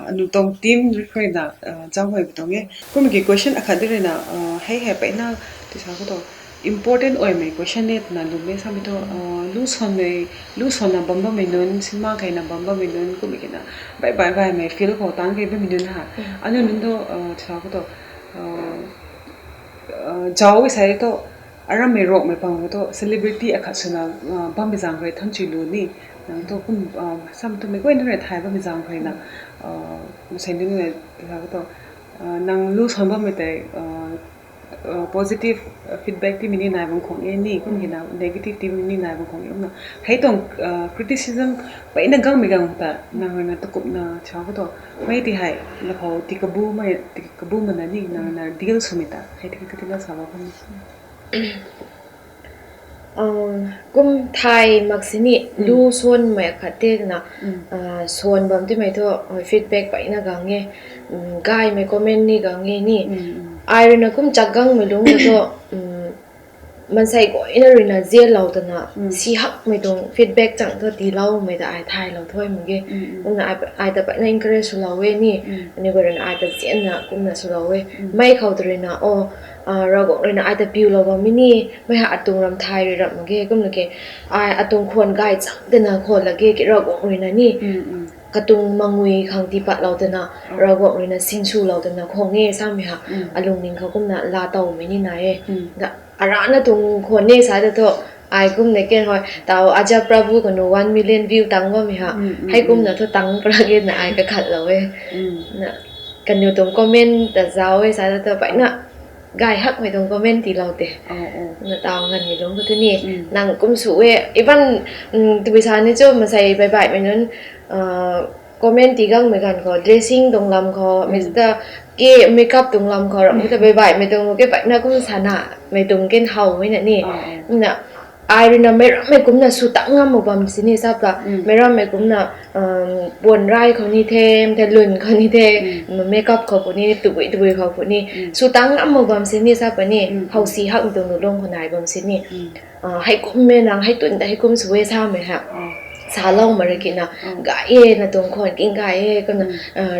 anu tuang team rui khou ruina zauc guay pu tuang e. Kummei ki question akhat di ruina hei hei mpeyna tisa khou tu important oimei question e twna lwmmei samei tu, lu suanmei, lu suanna bam bammei nunc, cinema keyna bam bammei nunc, kummei kina bai bai baimei field khou taanc kei bammei nunc ha, aniu nunc tu tisa khou tu zauc e sa tu, arammei Ruangmei pang khou tu celebrity akhat swna bammei zaeng rui Thangchuilu ni, nang tu kum samei tu mei guayna rui thay bammei zaeng ruina masei nunc rui tisa khou tu nang lu suan bammei tei positive feedback timei ni nai bam khang e ni, kum kina negative timei ni nai bam khang e. Kumna hei tuang criticism mpeyna gangmei gang ta nang ruina takumna cha khou tu mei ti hei lakhou ti kabu mei, ti kabu mana ni nang ruina deal swmei ta hei ti katina salou khang e. Kum thay mak sini lu suanmei akhat te twna suan bam timei thu feedback mpeyna gang e, gaymei comment ni gang e ni. Ai ruina kum chak gangmei lungc khou thu maansei guayna ruina zianlou twna si hakmei tuang feedback chang thu tiiloumei ta ai thaylou thuy mak ge. Kumna ai ta mpeyna encourage swlou e ni, aniu guay ruina ai ta zianna kumna swlou e. Mei khou tu ruina o, Ravguangc ruina ai ta piulou bammei ni, mei ha atuang ram thay rui ramh mak ge, kumna ke ai atuang khwan gay chang twna khwan la ge ki Ravguangc ruina ni katuang mangui khang tiipatlou twna Ravguangc ruina sinswlou twna khwan e samei ha alungning khou kumna laatowmei ni nai e. Arana tuang khwan e sa ta thu, ai kumna ken hoi taw Aja Prabhu kanu one million view tang bammei ha, hei kumna thu tang pra ge na ai kakhatlou e. Na kaniw tuang comment ta zauc e sa ta thu mpeyna gay hakmei tuang comment tiilou te. Na taw nganvmei lungc khou the ni. Nang kum sw e, even, tabui sa ni cho masei baihbaihmei nunc comment tii gangmei ganv khou, dressing tuang lam khou, mei ta ke makeup tuang lam khou, ram ta baihbaihmei tuang ke baihna kum sana, mei tuang ken how e na ni. Na, ai rui na meic rammei kumna sw tang ngam mak bam sini sap ta. Meic rammei kumna, puan rai khou ni the, the lun khou ni the, makeup khou puni, tabui tabui khou puni. Sw tang ngam mak bam sini sap pa ni, how si hakmei tuang nu lung khou nai bam sini. Hei kum mei nang, hei tun ta hei kum sw e samei ha. Salou ma rui kina, gay e na tuang khwan king gay e, kumna,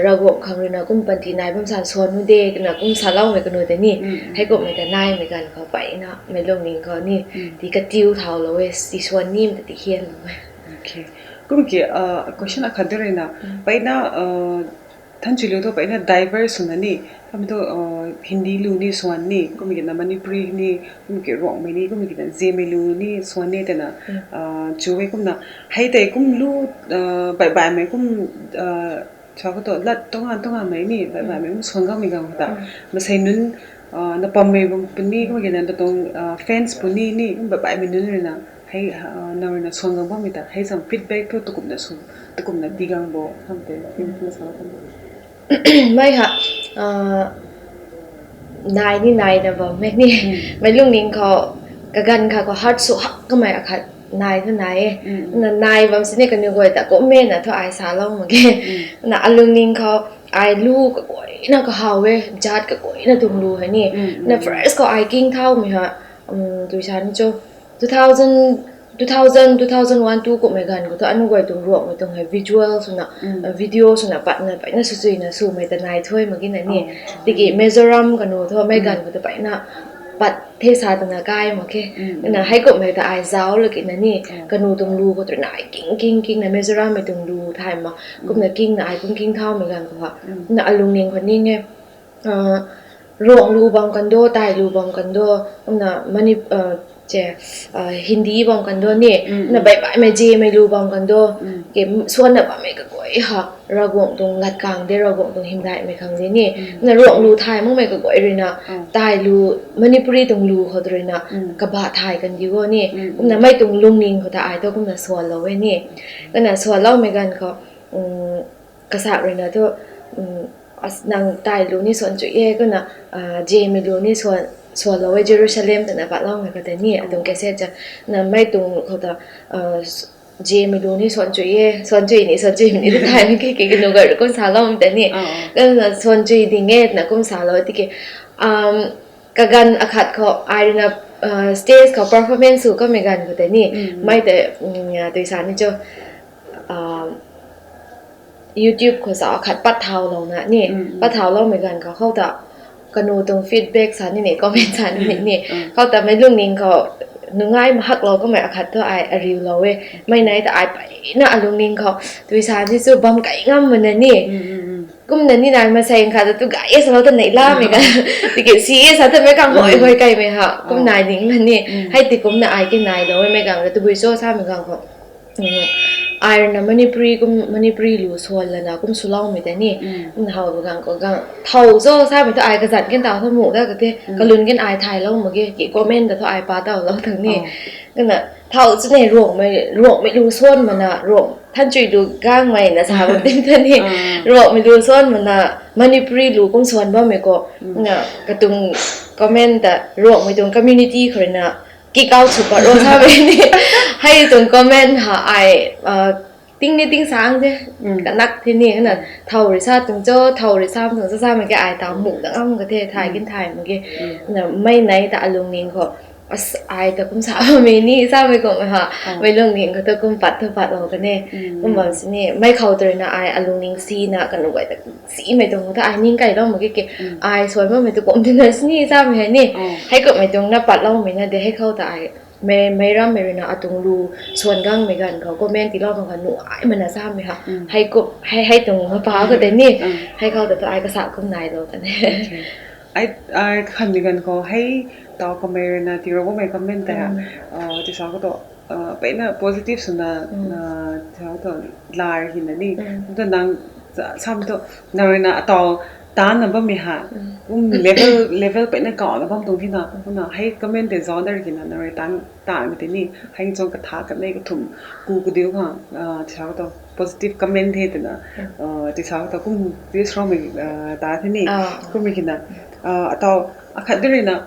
Ravguangc khang rui na kum panty nai bam san swan nu de, kina kum saloumei kanu tei ni. Hei kummei ta naimei ganv khou mpeyna, meic lungning khou ni, ti katiu thaulou e, ti swan nimei ta ti hianlou e. Kum ki, question akhat de rui na, mpeyna, Thanchuilu thu mpeyna diverse swna ni, kamei thu, Hindi lu ni swan ni, kum kina Manipuri ni, kum ki Ruangmei ni, kum kina Zemei lu ni swan ni twna, chu e kumna, hei tei kum lu, baihbaihmei kum, sa khou tu lat tongan tonganmei ni, baihbaihmei kum swan gangmei ganv khou ta. Masei nunc, na pammei puni, kum kina na tuang, fans puni ni, kum baihbaihmei nunc rui na, hei, nang rui na swan gang bammei ta, hei zam feedback thu tukumna sw, tukumna tii gang bo, kam tei, kum sa kan. Mei ha, nai ni naina bammei ni. Meic lungning khou, kaganv khat khou heart sw hak kamei akhat nai thu nai e. Na nai bam sini kaniw guay ta kummei na thu ai salou mak ge. Na alungning khou, ai lu kaguayna kahaw e, jat kaguayna tuang lu hei ni. Na first khou ai king thaumei ha, tui sa ni cho, two thousand, two thousand, two thousand one, two kummei ganv khou thu anu guay tuang Ruangmei tuang hei visual swna, video swna patna mpeyna swchuina swmei ta nai thuy mak ge na ni. Tiki Mizoram kanu thu mei ganv khou thu mpeyna pat the sa twna kai mak khe. Na hei kummei ta ai zauc lou kina ni, kanu tuang lu khou tu nai king king kingna Mizorammei tuang lu thay ma. Kumna kingna ai kum king thaumei ganv khou ha. Na alungning khou ning e, Ruang lu bam kan do, Tai lu bam kan do, kumna Hindi bam kan do ni, na baihbaihmei Zemei lu bam kan do, ke swanna bammei kaguay ha, Ravguangc tuang lat kang de, Ravguangc tuang hymdaihmei khang de ni, na Ruang lu thay makmei kaguay rui na, Tai lu, Manipuri tuang lu khou rui na, kabah thay kan di go ni, kumna mei tuang lungning khou ta ai thu kumna swanlou e ni, kumna swanloumei ganv khou, kasak rui na thu, nang Tai lu ni swan chui e, kumna, Zemei lu ni swanlou e, Jerusalem twna patloumei khou tei ni, atuang cassette cha, na mei tuang khou ta, Zemei lu ni swan chui e, swan chui ni, swan chui ni, thaymei ki, ki, kanu guay rui kum saloumei tei ni, kumna swan chui ding e twna kum salou tiki, kaganv akhat khou ai rui na, stage khou performance sw kamei ganv khou tei ni, mei tei, tui sa ni cho, YouTube khou zauc akhat pat thaulouna ni, pat thauloumei ganv khou khou ta, kanu tuang feedback sa ni ni, comment sa ni ni, khou ta meic lungning khou, nungai mahaklou kamei akhat thu ai ariulou e, mei nai ta ai mpeyna alungning khou, tui sa ni chu bam kai ngam mana ni. Kumna ni nai masei khat ta tu gay e salou ta neihlamei ka, tiki si e sa ta meic kang hoi hoi kaimei ha, kum nai ding la ni, hei ti kumna ai ki nailou e meic kang ta tabui cho samei ganv khou. Ai rui na Manipuri kum, Manipuri lu swan lana kum swloumei tei ni, kumna how ganv khou ganv thau cho samei thu ai kazanc ken taw thu mu da ka the, kalun ken ai thaylou mak ge, ki comment ta thu ai pa tawlou thang ni, kumna thau chu ne Ruangmei, Ruangmei lu swan mana, Ruang, Thanchui lu gangmei na sa bam ting ta ni, Ruangmei lu swan mana, Manipuri lu kum swan bammei khou, na katuang comment ta Ruangmei tuang community khou rui na, kick out sw pat ro samei ni, hei tuang comment ha ai, ting ni ting sang the, kanak the ni, na thau rui sa tuang cho, thau rui sa tuang cho samei ke ai ta mu ta ngam ka the, thay kin thay mak ge, na mei nai ta alungning khou, ai ta kum sa bammei ni samei khou ha, mei lungning khou ta kum pat thu patlou kan e, kum bam sini, mei khou ta rui na ai alungning sina kanu guay ta simei tuang khou ta ai ning kailou mak ge ke, ai swan bammei tu kum tina sini samei hei ni, hei kummei tuang na patloumei na de hei khou ta ai, mei, meic rammei rui na atuang lu swan gangmei ganv khou comment tiilou bam kha nu ai mana samei ha, hei kum, hei, hei tuang mapa khou tei ni, hei khou ta thu ai kasa kum nailou kan e. Ai, ai khanmei ganv khou hei, taw kamei rui na tiilou bammei comment tei ha, tisa khou tu, mpeyna positive swna, tisa khou tu, lar hina ni, tu nang, samei tu, nang rui na ataw, taanna bammei ha. Kum level, level peyna kauna bam tuang thina. Kumna hei comment tei zauc dar kina, nang rui taanv, taanv tei ni, hei chuang katha kanei kathumh, ku kadiu khang, ah, tisa khou tho, positive comment the twna, ah, tisa khou tho, kum, this from, ah, ta the ni, Ah. kum kina, ah, atau, akhat di rui na,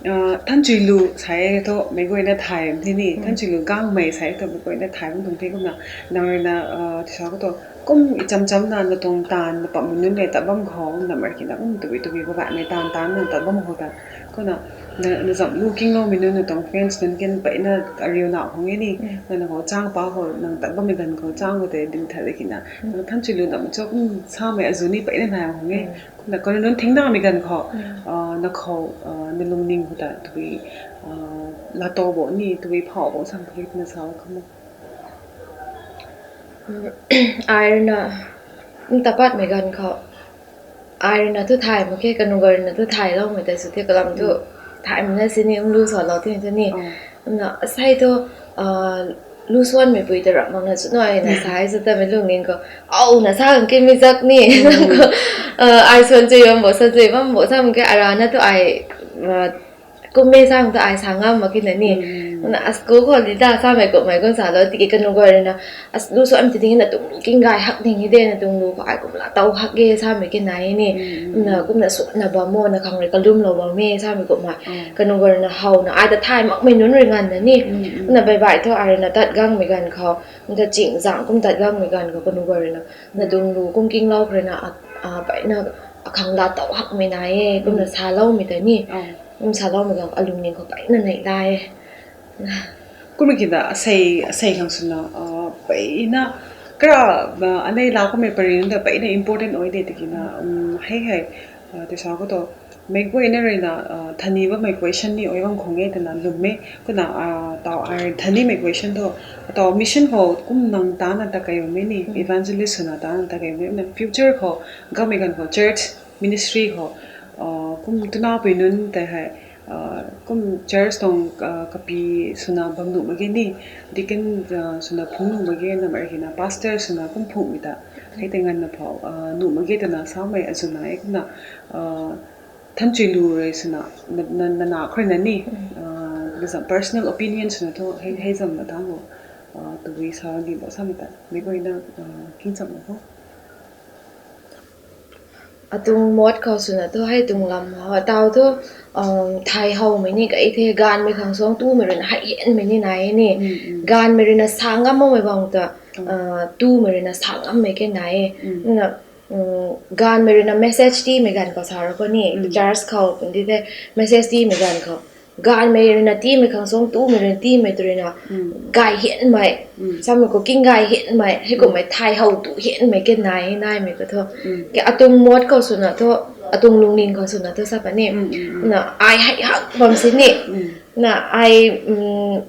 ah, thanchuilu sai tho, meic guayna thay the ni, thanchuilu gangmei sai tho, meic guayna thay bam tuang the kumna, nang rui na, ah, tisa khou tho, kum icham chamna, na tuang taanv, na pammei nunc le tat bam khou, na mar kina, kum tabui tabui khou baihmei taanv, taanv na tat bam khou ta, kumna, na, na zam lu kingloumei nunc, na tuang fans nunc ken peyna ariuna khou nge ni, na, na khou chang pa khou, nang tat bammei ganv khou chang khou tei, ding that le kina, na thanchuilu na ma cho, kum samei azu ni peyna nai khou nge, kumna, kanu nunc thingdamei ganv khou, ah, na khou, ah, na lungning khou ta, tabui, ah, laatow bo ni, tabui phau bo sam pui na sa khou mo. Ai rui na, n tapatmei ganv khou, ai rui na thu thay mak khe, kanu guay rui na thu thayloumei tei sw the, kalam thu thaymei na sini, n lu salou the tu ni. Kumna, asei thu, ah, lu suanmei pui ta rap makna chu nai na sa e, sa ta mei lungning khou, au, na sa khang ke mi zak ni. Ah, ai suan chui bam bo, suan chui bam bo, sa khang ke arana thu ai, ah, kummei sa khang thu ai sa ngam mak kina ni. Kumna, a school khou di ta samei kummei kum salou, tiki kanu guay rui na, as lu suan ti ding na tuang lu king gay hak ding hi de, na tuang lu khou ai kum laatow hak ge samei ke nai e ni. Kumna, kumna suanna bam mo, na khang rui kalumlou bam e samei kummei. Kanu guay rui na howna, ai ta thay makmei nunc rui nganvna ni. Kumna, baibai thu ai rui na tat gangmei ganv khou, nta ching zang kum tat gangmei ganv khou, kanu guay rui na, na tuang lu kum kinglou khou rui na, a, a, peyna akhang laatow hakmei nai e, kumna saloumei ta ni. Kum saloumei ganv khou alungning khou peyna neih la e. Kumna kina asei, asei khang swna, ah, peyna, kara, ah, anei la kummei pary nunc ta peyna important oi de tikina, um, hei hei, ah, tisa khou tho, meic guayna rui na, ah, thani bammei question ni oi bam khang e twna lwm e, kumna, ah, tau ai thanimei question tho, tau mission khou kum nang taanna ta kai bammei ni, evangelist swna taanna ta kai bammei, na future khou, gavmei ganv khou church ministry khou, ah, kum twna pui nunc tei hei, ah, kum church tuang, ah, kapi swna bam nuh mak ge ni, deacon, ah, swna phungc nuh mak ge, na mar kina pastor swna kum phungcmei ta, hei tei nganvna phou, ah, nuh mak ge twna samei azu nai e kumna, ah, thanchuilu rui swna, na, na, na, na khou rui na ni, ah, na zam personal opinion swna thu, hei, hei zam na tang o, ah, tabui sa ni bo samei ta, meic guayna, ah, kingcham na tho. Atuang mot khou swna thu hei tuang lam ho, tau thu, um, thay howmei ni kai the, gaanvmei khang suang tumei rui na hei hianmei ni nai e ni. Gaanvmei rui na sa ngam makmei bang ta, ah, tumei rui na sa ngammei ke nai e. Na, um, gaanvmei rui na message tiimei ganv khou sa ra khou ni, church khou, di the, message tiimei ganv khou, gaanvmei rui na tiimei khang suang tumei rui na tiimei tu rui na, gay hianmei, samei khou king gay hianmei, hei kummei thay how tu hianmei ke nai, naimei khou thu. Ke atuang mot khou swna thu, atuang lungning khou swna thu sa pa ni. Na ai hei hak bam sini. Na ai, um,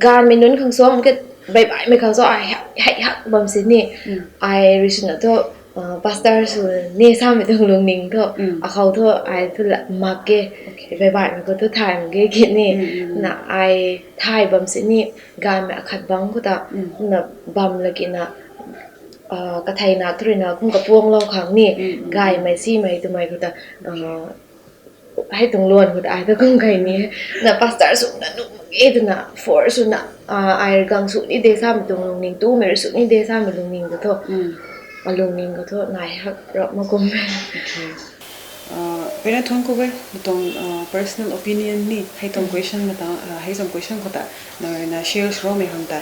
gaanvmei nunc khang suang ke, baibaimei khang suang ai hei, hei hak bam sini. Ai rui swna thu, ah, pastor sw ni samei tuang lungning thu, akhou thu ai thu la mak ge, baibaimei khou thu thay mak ge kini. Na ai thay bam sini, gaanvmei akhat bang khou ta, na bam la kina, ah, kathei na thu rui na kum kapuanglou khang ni, gaymei simei twmei khou ta, ah, hei tuang luan khou ta ai thu kum kai ni. Na pastor swna nuh mak ge twna force swna, ah, ai gang sw ni de samei tuang lungning, tumei rui sw ni de samei lungning khou thu, alungning khou thu nai hak rap mak kum. Ah, peyna thuanc ku e, na tuang, ah, personal opinion ni, hei tuang question na ta, ah, hei tuang question khou ta, na, na share swloumei khang ta.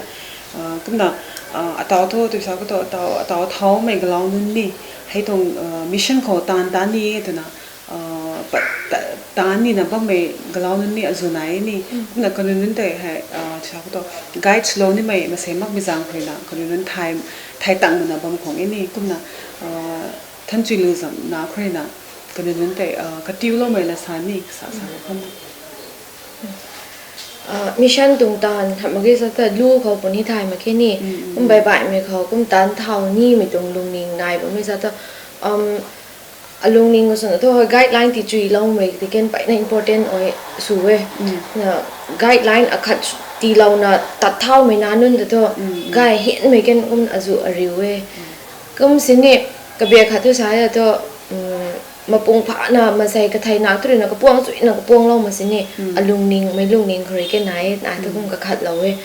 Ah, kumna, ah, atau thu, tisa khou thu, atau, atau thaumei galau nunc ni, hei tuang, ah, mission khou taanv, taanv ni e twna, ah, pat, ta, taanv nina bammei galau nunc ni azu nai ni. Kumna kanu nunc tei hei, ah, tisa khou thu, guide swlou nimei masei makmei zaeng khou rui na, kanu nunc thay, thay tang mana bam khang e ni. Kumna, ah, thanchuilu zam na khou rui na, kanu nunc tei, ah, katiuloumei la sa ni, sa, sa khou. Ah, mission tuang taanv hamh mak ge sa ta lu khou puni thay mak khe ni. Kum baibaimei khou kum taanv thau nimei tuang lungning nai bammei sa ta, um, alungning khou swna thu guideline ti chuiloumei ti ken peyna important oi sw e. Na guideline akhat tiilouna tat thaumei na nunc ta thu, gay hianmei ken kum azu ariu e. Kum sini, kabia khat thu sa ya thu, um, mapung phana masei kathei nak tu ruina kapuang chuina kapuang lou ma sini, alungning, mei lungning khou rui ke nai, nai tu kum kakhat lou e.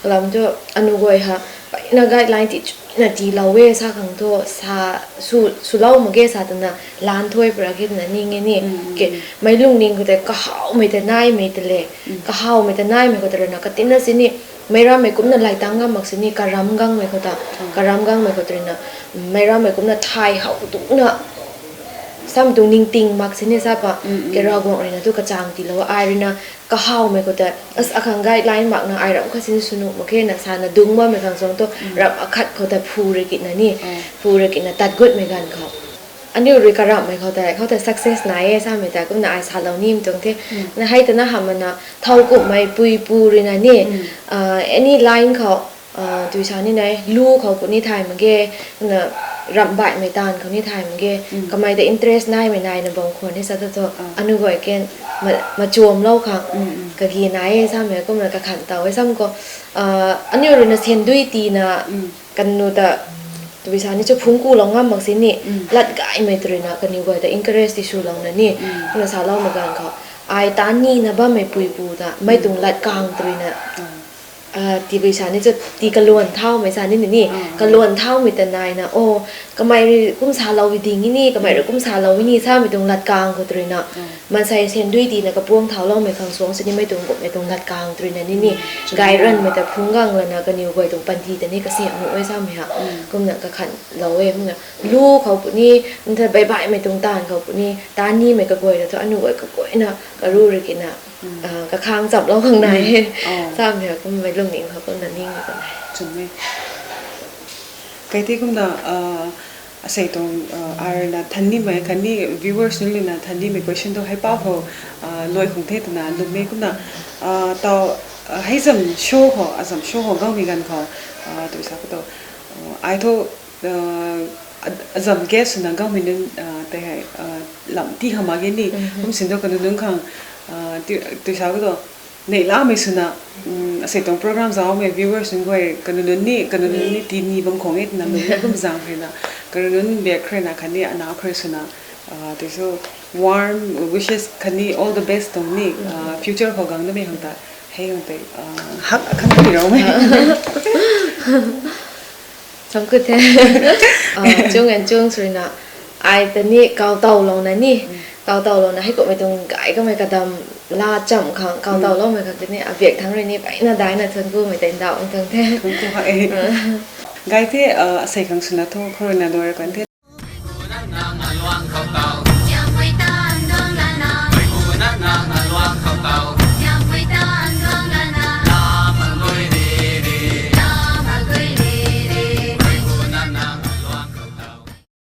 Kalam tu anu guay ha, paina guideline ti chuina ti lou e sa khang thu, sa, su, su lou mak ge sa tana, lan thuai pra ke tana ning e ni. Ke, mei lungning khou tei kahawmei tei naimei tei le, kahawmei tei naimei khou tei ruina katinna sini, meic rammei kumna lai tang ngam mak sini, karam gangmei khou ta, karam gangmei khou tei ruina, meic rammei kumna thay how tuna, sam tuang ningting mak sini sa pa, ke Ravguangc ruina tu kachang tilou, ai ruina kahawmei khou ta, as akhang guideline makna ai ram khat sini sw nuh mak khe na sana dungc bammei khang suang tu, ram akhat khou ta phu rui kina ni, phu rui kina tat gutmei ganv khou. Aniu rui karamhmei khou tei, khou tei success nai e samei tei, kumna ai salou nim tuang the. Na hei tana hamhna, thow kumhmei puipu ruina ni, any line khou, tui sa ni nai, lu khou puni thay mak ge, kumna ramh baihmei taanv khou ni thay mak ge, kamei ta interest naimei naina bam khwan ni sa ta thu, anu guay ken, ma, machuamlou khang, kagi nai e samei, kumna kakhan tow e sam khou, aniu ruina sendui tina, kanu ta, tui sa ni chu phungc kulou ngam mak sini, lat gaymei tei ruina kaniw guay ta encourage ti swlouna ni, kumna saloumei ganv khou, ai ta nina bammei puipu ta, mei tuang lat kang tei ruina, tibui sa ni chu ti kaluan thaumei sa ni ni, kaluan thaumei ta naina, o, kamei rui kum salou ding ni, kamei rui kum salou ni samei tuang lat kang khou tei ruina, maansei sendui tina kapuang thauloumei khang suang sini mei tuang kumhmei tuang lat kang tei ruina ni ni, gay ranmei ta phungc gang lana kaniw guay tuang panty ta ni kasiam nuh e samei ha. Kumna kakhan lou e, kumna lu khou puni, ntha baibaihmei tuang taanv khou puni, ta nimei kaguay ta thu anu guay kaguayna, karu rui kina, kakhang chamlou khang nai e. Samei ha, kummei lungning khou kumna ningmei khou nai. Kai the kumna, asei tuang, ai ruina than nimei khatni viewers nunc ruina than nimei question tu hei pau khou, luai khung the twna lwmmei kumna, tau, hei zam show khou, azam show khou gangmei ganv khou, tui sa khou tu, ai thu, azam guest swna gangmei nunc, tei hei, lam ti hamh mak ge ni, kum sin tu kanu nunc khang, tui sa khou tu, neihlamei swna, asei tuang program zaumei viewers nunc guay, kanu nunc ni, kanu nunc ni ti ni bam khang e twna lwmmei kum zang khreina, kanu nunc biak khreina khatni ana khre swna, tei so warm wishes khatni all the best tuang ni, future khou gang damei khang ta, hei khang tei, hak akhan tei raumei. Samkut the. Chung and chung swruina, ai ta ni kaw tawlouna ni, kaw tawlouna hei kumhmei tuang gay kamei kadam la cham khang, kaw tawloumei khang tei ni, abiak thangc rui ni, peyna daina thuanc kumei tei ndauh tuang the. Gay the, asei khang swna thu, khou ruina luai kan the.